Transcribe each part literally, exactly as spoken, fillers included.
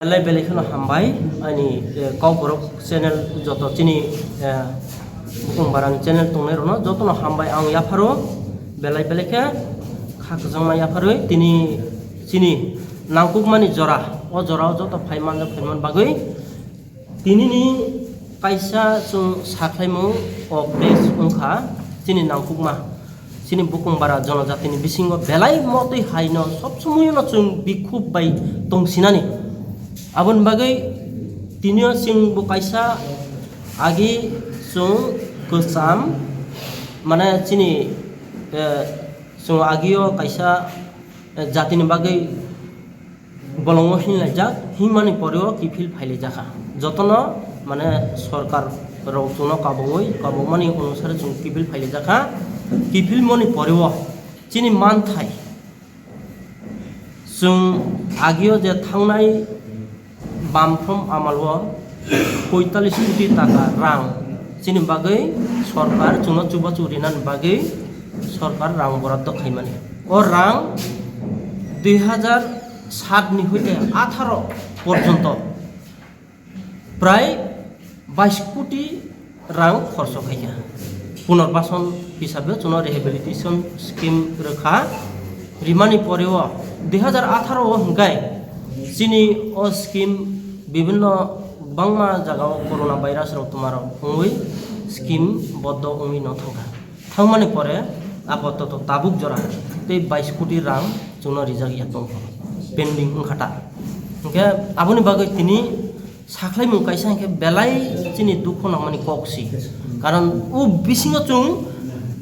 Belai belai kheno hambai ani, eh, Kokborok channel joto chini, eh, Bukung Barani channel tongnai rokno jotono hambai ang yapharo belai belai khe kha kwchangma yapharwi tini chini nangkukmani jora, o jorao joto phai manjak phai man bagwi tinini kaisa chwng sakhlaimung o press wngkha chini nangkukma. Chini Bukung Bara jonojatini bisingo belai motwi haino sob somoyono chwng bikhub bai tongsinani. Aboni bagwi tinio chwng bo kaisa agi chwng kwcham, mane chini, eh, chwng agio kaisa, eh, jatini bagwi bolongo hinlaijak, hinmani poreo kiphil phailaijak kha. Jotono, mane, sorkar rok chwngno kabogwi, kabokmani onusare chwng kiphil phailaijak kha. Kiphilmani poreo chini manthai, chwng agio je thangnai bamphrom amalo poitalis koti taka rang chini bagwi sorkar chwngno chubachu rinani bagwi sorkar rang boraddo khaimani. O rang dui hajar sat ni hoite atharo porjonto prai bais koti rang khorso khaikha. Punarbason hisabe chwngno rehabilitation scheme rwkha. Rimani poreo dui hajar atharo o hwnkhe chini o scheme bibhinno bangma jagao corona virus rok twmarok wngwi scheme boddo wngwi no thangkha. Thangmani pore apatot tabuk jora tei bais koti rang chwngno rijak ya tongkha, pending wngkha ta. Hwnkhe aboni bagwi tini sakhlaimung kaisa hwnkhe belai chini dukhu nangmani kok si. Karon o bisingo chwng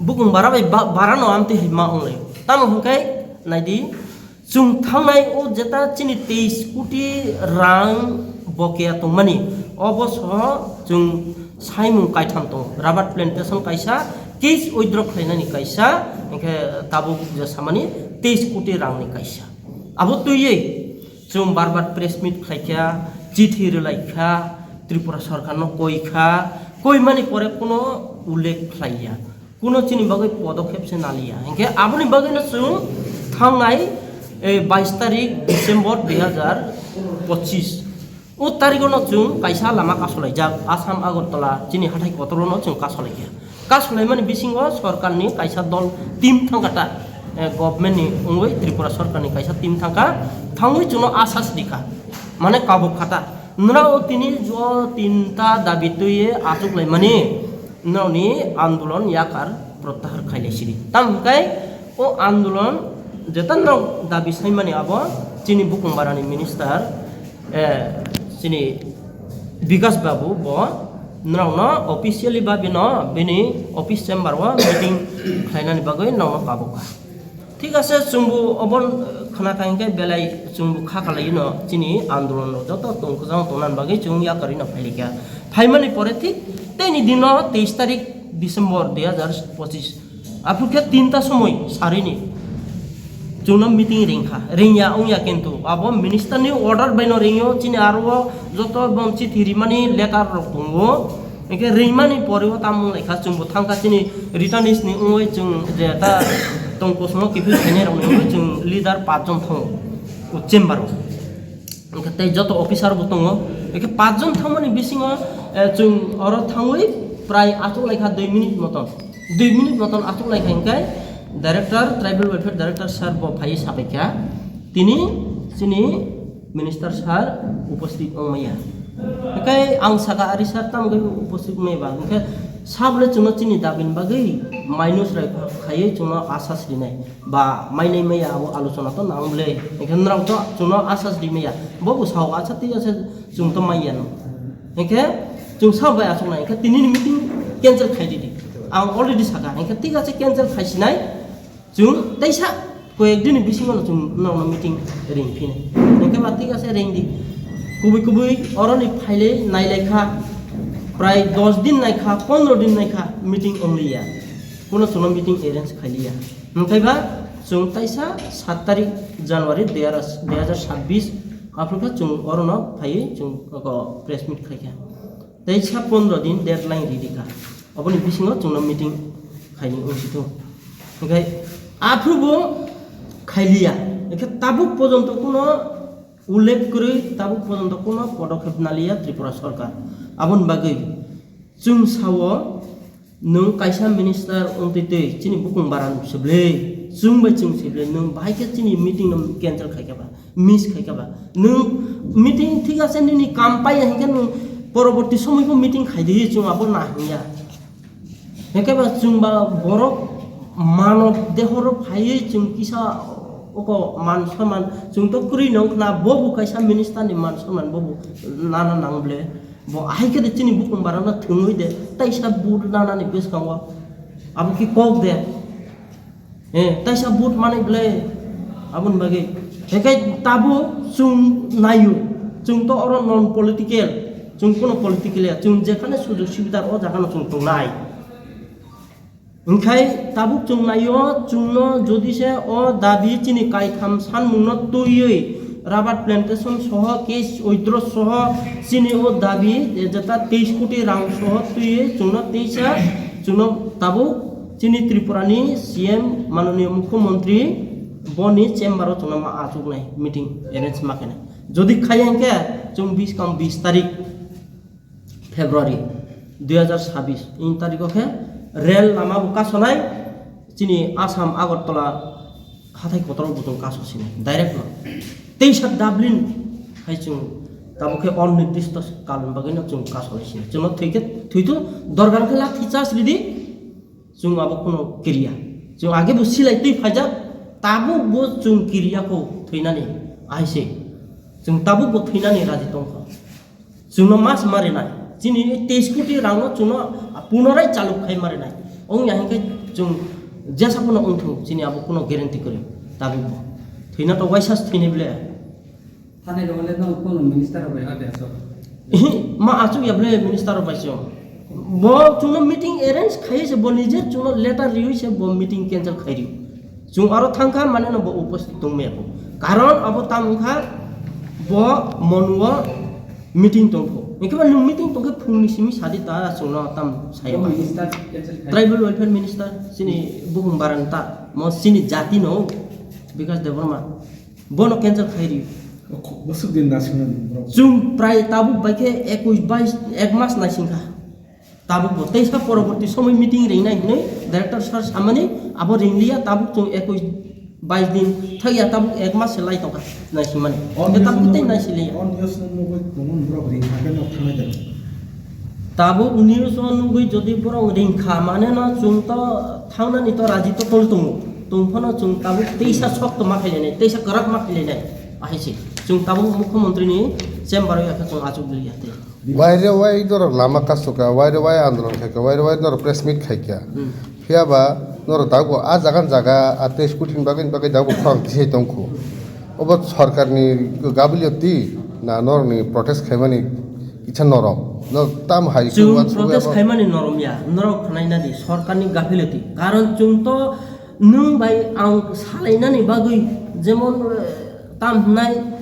Bukung Bara bai ba-, Barano amtwi hai ma wnglai. Tamo hwnkhe naidi, chwng thangnai o jeta chini teis koti rang bokeya tongmani, obo soho chwng saimung kaitham tongo. Rubber plantation kaisa, case withdraw khlainani kaisa, hwnkhe tabuk je samani teis koti rangni kaisa. Abo twiwi chwng bar bar press meet khlaikha, chithi rwlaikha, Tripura sorkarno koikha, koimani pore kuno ullekh khlaiya, kuno chini bagwi podokhep se naliya. Hinkhe aboni bagwino chwng thangnai, eh, bais tarik December dui hajar pochis. O tarigono chwng kaisa lama kasolaijak, Assam Agartala chini hathai kotorono chwng kasolaikha. Kasolaimani bisingo sorkarni kaisa dol team thangkha ta, eh, governmentni wngwi Tripura sorkarni kaisa team thangkha, thangwi chwngno asas rikha, mane kabuk kha ta. Nrao tini o tinta dabi twiwi achuklaimani, nrao ni andolon yakar prottahar khailai sidi. Tam hwnkhe o andolon jeta nrao dabi saimani abo chini Bukung Barani minister, eh, chini Bikas Babu bo nrao no officially ba bino bini office chamber o meeting khlainani bagwi nrao no kabukha. Thik ase, chwngbo obo khna kha hinkhe belai chwngbo kha kalaino chini andolon rok joto tongkojang tongnani bagwi chwng yakarino phailikha. Phaimani pore thik teini dino teis tarik December dui hajar pochis. Aphuru khe tinta somoi sarini chwngno meeting ringkha, ringya wngya kintu abo minister ni order baino ringyo, chini aro o joto bom chithi rimani letter rok tongo. Hinkhe ringmani pore o tamo wnglaikha, chwngbo thangkha chini returnees ni wngwi chwng je ta tong kosomo kiphil khainai rokni wngwi chwng leader pach jon thango o chamber o. Hinkhe tei joto officer bo tongo. Hinkhe pach jon thangmani bisingo, eh, chwng oro thangwi prai achuk laikha dui minute moton. Dui minute moton achuk laikha hinkhe director, tribal welfare director sir bo phaiwi sabaikha. Tini chini minister sir upasthit wngmaya. Hinkhe ang saka, "Ari sir, tamo khe upasthit wngmaya ba?" Hinkhe sabo le chwngno chini dabini bagwi minus rai khaiwi chwngno asas rinai ba mainai maya abo alochona to nang bwle. Hinkhe nrao to chwngno asas rimaya. Bo bo sao, "Acha, thik ase, chwng to maiya no." Hinkhe chwng sao bai achuknai, hinkhe tinini meeting cancel khai di di. Ang already saka, hinkhe thik ase, cancel khai sinai. Chwng teisa koyek dini bisingo no chwng nokno meeting ring phini. Hinkhe ba thik ase, ring di. Kubui kubui oroni phaile nailai kha, prai dos din nai kha, pondro din nai kha, meeting wng liya. Kuno chwngno meeting arrange khai liya. Hinkhe ba chwng teisa sat tarik January dui hajar sabbish, aphuru khe chwng orono phaiwi chwng press meet khai kha. Teisa pondro din deadline ridi kha. Oboni bisingo chwngno meeting khaini wngsitu. Hinkhe aphuru bo khailiya. Hinkhe tabuk pojonto kuno Ullekh kwrwi tabuk pojonto kono podokhep naliya Tripura sorkar. Aboni bagwi chwng sao, nwng kaisa minister wngtwi twi chini bukung baran sebwlwi, chwng bai chwng sebwlwi, nwng bahai khe chini meeting no cancel khai kha ba, miss khai kha ba. Nwng meeting thik ase nini kam paiya hinkhe nwng poroborti somoibo meeting khai di, chwng abo na hinya. Hingke ba chwng ba borok manob dehoro phaiwi chwng kisa oko man soman chwng to kwrwi nong khna, bo bo kaisa minister ni man soman bo bo nana nang ble. Bo ahai khe de chini bukung barana thwngwi de taisa vote nana ni bwskango abo ki kok de. Eh, taisa vote manwi belai aboni bagwi. Hekai tabuk chwng naio, chwng to oro non political, chwng kono political ya, chwng jekhane sujog subidar o jaga no chwng tongnai. Hingkhai tabuk chwng naio, chwngno jodi se o dabi chini kaitham sanmungno twiwi rubber plantation soho case withdraw soho chini o dabi jeta teis koti rang soho twiwi chwngno teisa chwngno tabuk Chini Tripura ni C M mananiya Mukhyamantri boni chamber o chwngno ma achuknai meeting arrange ma khainai. Jodi khaiya hinkhe chwng biskang bis tarik February dui hazar sabis in tarikh o khe rel lama bo kasonai chini Assam Agartala hathai kotor o bo chwng kaso sinai direct no. Teisa Dublin hai chwng tamo khe onnirdishto kalni bagwi no chwng kasolai sinai. Chwngno thwi khe thwitu dorgar khe lathi chas ridi. Chwng abo kheno kiriya. Chwng age bo silai twi phaijak, tabuk bo chwng kiriya kho thwinani. Aise. Chwng tabuk bo thwinani raji tongkha. Chwngno mas marinai. Chini teis koti rangno chwngno punorai chaluk khai marinai. Ongya hinkhe chwng jesa phano wngthung, chini abo kheno guarantee kwrwi. Tabuk bo. Thwina to waisa thwinai ble. Thani rwle no kono minister rok bai ha de aswk. Ehe, ma achuk ya ble minister rok bai se. Bo chwngno meeting arrange khai se, bo nije chwngno letter riwi se bo meeting cancel khai ri. Chwng aro thangkha mane no bo upasthit tongmaya bo. Karon abo tam wngkha bo monuo meeting tongkho. Engkhe ba nwng meeting tongkhe phungni simi sadi ta chwngno tam saya. Bo ba. Minister cancel khai. Tribal Welfare Minister chini bukhung barani ta mo chini jati no Bikash Debbarma. Bono cancel khai ri. Bwswk din naisingmani borok. Chwng prai tabuk bai khe ekush bais ek mas naising kha. Tabuk bo teisa poroborti somoi meeting ringnai hinwi director sir samani abo ringliya tabuk chwng ekush bais din thakya tabuk ek mas se lai tongkha naisingmani. On news tabuk tei nugwi, naisiliya. On news nugwi kumun borok ring kha khe nok thangnai da. Tabuk news o nugwi jodi borok ringkha mane no chwng to thangnani to raji to tol tongo. Tong phano chwng tabuk teisa sok to ma khailainai, teisa kwrak ma khailainai. Ahai se. Chwng tabuk mukhyamantri ni chamber o yakhe chwng achuk liya tei. Waire wai norok lama kasoka, waire wai andolon khaika, waire wai norok press meet khaika. Hmm. Phiya ba norok dago a jaga ni jaga a teis koti ni bagwi ni bagwi dago khorang tisai tongkhu. Obo sorkar ni gabiliyoti na norok ni protest khaimani kisa norok. Norok tam hai chwng khuwa chwng protest abo khaimani norom ya, norok khwnai na di sorkar ni gabiliyoti. Karon chwng to nwng bai ang salainani bagwi jemon, eh, tam hwnai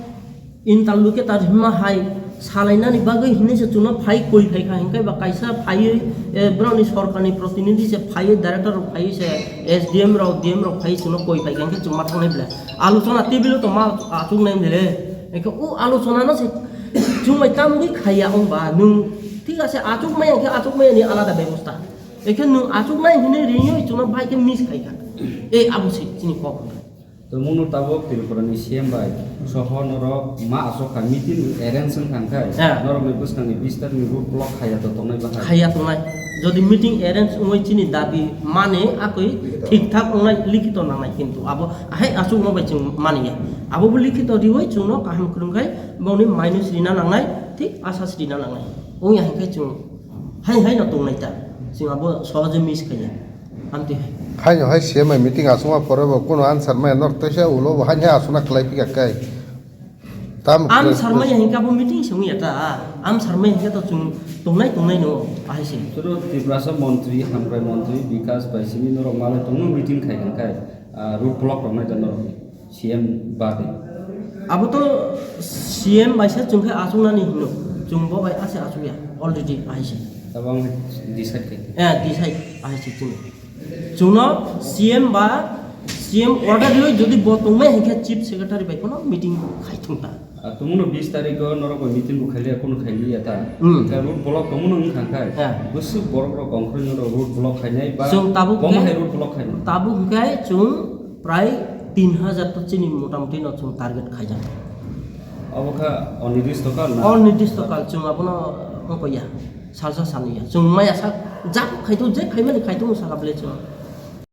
interlocutor hwnma hai salainani bagwi hinwi se chwngno phai koi phai kha, hinkhe ba kaisa phaiwi, eh, borokni sorkarni protinidhi se phaiwi, director rok phaiwi se S D M rok, D M rok phaiwi chwngno koi phai kha, hinkhe chwng ma thangnai bwle. Alochona table o tongma achuknai bwle. Hinkhe o alochona no se chwng bai tamgwi khaiya wng ba nwng thik ase achuk maya hinkhe achuk maya ni alada bebosta. Hinkhe nwng achuknai hinwi ringwi chwngno bai khe miss khai kha. E abo se chini kok. Tongmungno tabuk Tripura ni C M bai soho norok ma aswk kha meeting arrange wng kha khe, eh, norok ni bwskang ni bis tarik ni road block khaiya to tongnai bahai. Khaiya tongnai. Jodi meeting arrange wngwi chini dabi mani akwi thik thak wngnai likhito nangnai, kintu abo ahai aswk no bai chwng maniya. Abo bo likhito riwi chwngno kaham kwrwng khai bongni minus rina nangnai, thik asas rina nangnai. Wngya hinkhe chwng hai hai no tongnai ta. Chwng abo sohoje miss khaiya. Amtwi hai. Haino hai C M I meeting aswkma pore bo kuno answer maya norok teisa ulo bo haino hai aswkna kwlai phika kai. Tam Am kwlai- sarmaya hinkhe abo meeting se wngya ta. Am sarmaya hinkhe to chwng tongnai tongnai no ahai se. Suru Tiprasa montri, hamkrai montri, Bikas bai simi norok malai tongno meeting khai hwnkhai, ah, road block rok nai da norok. C M ba de. Abo to C M bai se chwng khe achuknani hino. Chwng bo bai ase achukya already ahai se. Tabang decide khai. Eh, decide ahai se chwng. Chwngno C M ba C M order riwi jodi bo tongmai hinkhe chief secretary bai phano meeting khai thung ta. Ah, tumuno bis tarikh o norok bai meeting bo khailiya, kunu khailiya ta. Hmm. Khe road block tongmano wngkha khe. Ya. Bwswk borok rok kongkhoroi norok road block khainai ba Chwng tabuk bomo khe, hai road block khainai. Tabuk hwnkhe chwng prai tin hajar to chini motamoti no chwng target khaijak. Obo kha onirdisto kal na? Onirdisto kal, chwng abono wngkha ya. Salsa saniya. Chwng maya sak jak khaitu je khaimani khaitu saka bele chwng.